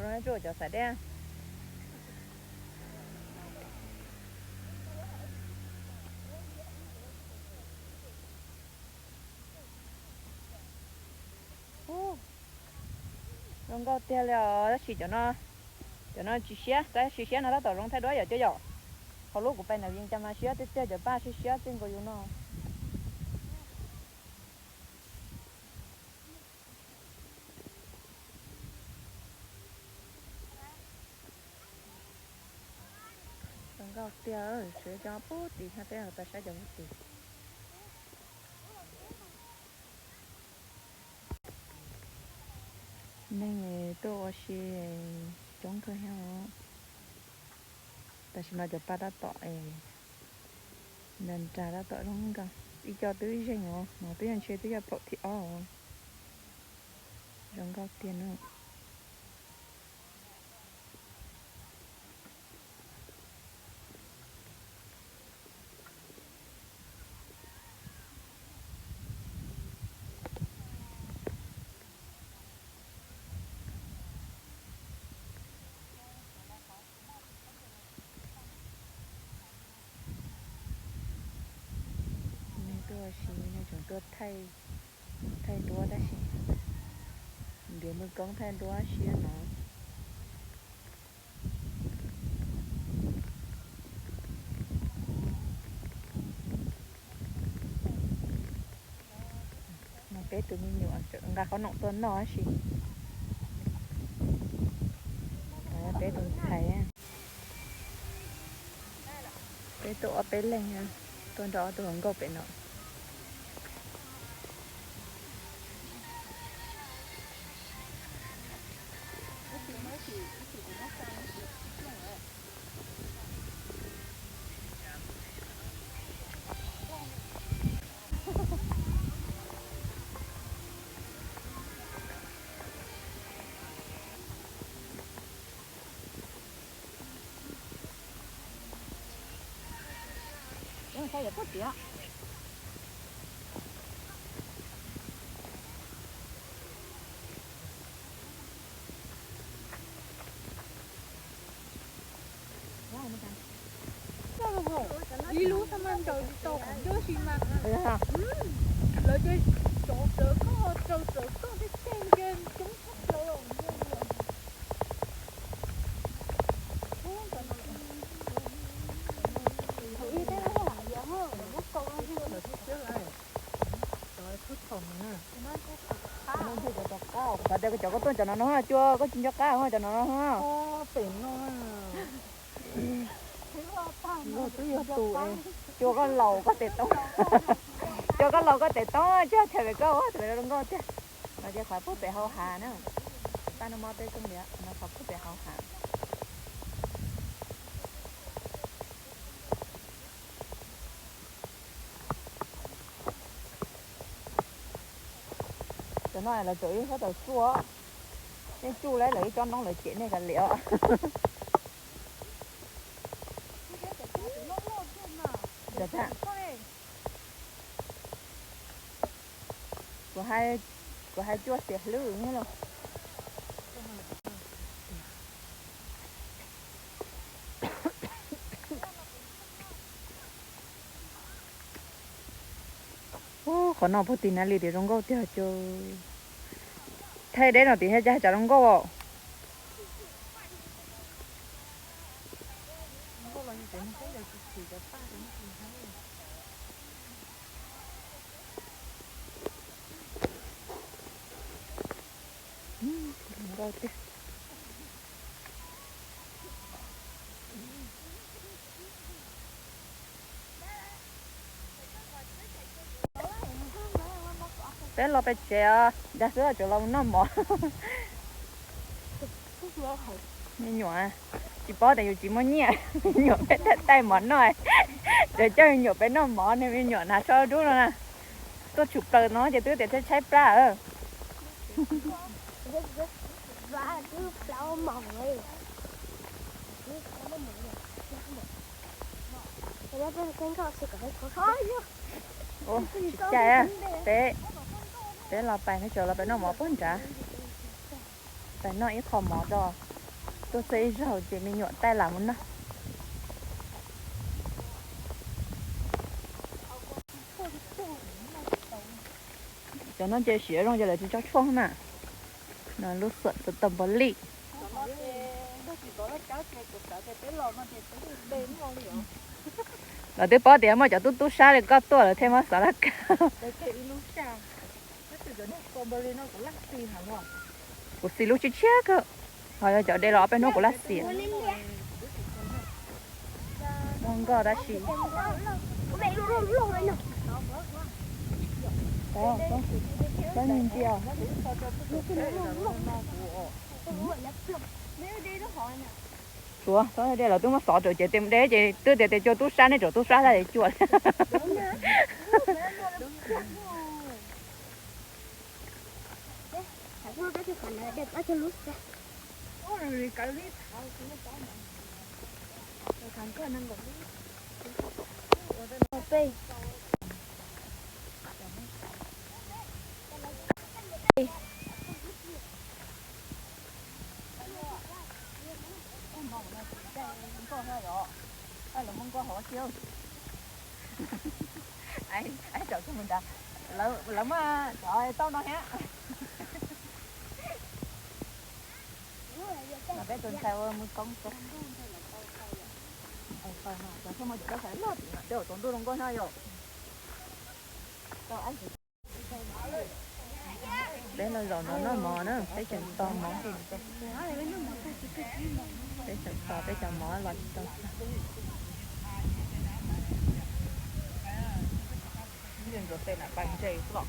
Tsuj cov xav deb. Zoo nkauj tiag li os, tab sis cov no, cov no tsis siab, tab sis siab no tab tom zoo thaij duab yom cov yom. Hauv lub kuv pais nram Vias Cas mas siab tiag tiag, cov paj siab siab txij nkaus yus no. Zoo nkauj tiag, tsuas cov pub tim hab peb tau saib cov pub tim. Neeg tuaj ua si coob kawg thiab. Tam sim no cov paj tab tom nra nra tab tom zoo nkauj, ib co twb zeeg os, no twb yog ntshe twb yog phaum thib ob os. Zoo nkauj tiag na. Neeg tuaj ua si, neeg tseem tuaj thaij duab tab sis ntiav mws koob thaij duab siab no. No peb tus me nyuam nqa qhob noom tuaj noj tab sis peb tus ntxhais, peb tuaj ob peb leeg, tuaj nrog ob tug hluas nkauj pem no. Ib lub xab mas ntaus tsis tau qhov ncauj si mas lawv ces tsov rawv koj, raws rawv koj tej teg nce coob tshaj plaws. Kuv xav tias cov koj tuaj cov no no, cua koj tsis nco qab ho cov no no. Pem no twb yog tus cua koj laus koj tes toob, cua koj laus koj tes toob tsis chaw pem koj ua tus zoo nkauj tiag. No ces qhov pub pem hauv hav na, paj no mob peb kooj liam no qhov pub pem hauv hav. Cov no lawv tseem ib sab tawm tsuj, yeej tsuj lawv ib tsob noob lawv cem nej kav liam os. Kuv hais cuaj xiam hlwb los. Ub, qhov no puag tim na li tias zoo nkauj tiag cov. Thaij deb no tim haj cas tsav zoo nkauj. Zoo nkauj tiag. Peb los pem tsev os, dag xwb tseem los mus noj mov. Me nyuam tsis paub tias yus tsis muaj nyiaj, me nyuam peb taij mov noj, tseem coj me nyuam peb noj mov ne, me nyuam hnav tsho dub no na. Tuaj tshwm plaws no ces twb tias tshaib plab. Tsis cai, peb, peb los pais, peb tseem los pais noj mov puag nrad, pais noj ib qho mov rau. Tuaj txog ib zaug ces me nyuam taij lam mus noj. Cov no ces siav zoo ces lawv tsis tso tshuaj na. No lub xuam txog tau npog lij. Lawv twb paub tias muaj cov tub tub sab li koj tuaj lawv thiaj muab xov laj kab. Kuv xis lub tshiab tshiab kawg, ho yog cov de los ob peb hnub kuv laj xis. Muaj nkoj tab sis txhob ntsia. Tsuav txhob de los twb muab xov rau ces tes mus de ces twb tias tes cua tub sab nej rau tub sab laj tes cua. Lawv muaj cov tau no thiab. Peb tus ntxhais ua mus toob tau no, cov tau loj tim no, peb ua tau ntuj zoo nkauj no yom. Peb los zaum no noj mov na, peb tseem tos mov. Peb tseem tos peb cov mov los tsis tau. Ntsuas tes na pais ntses xwb los.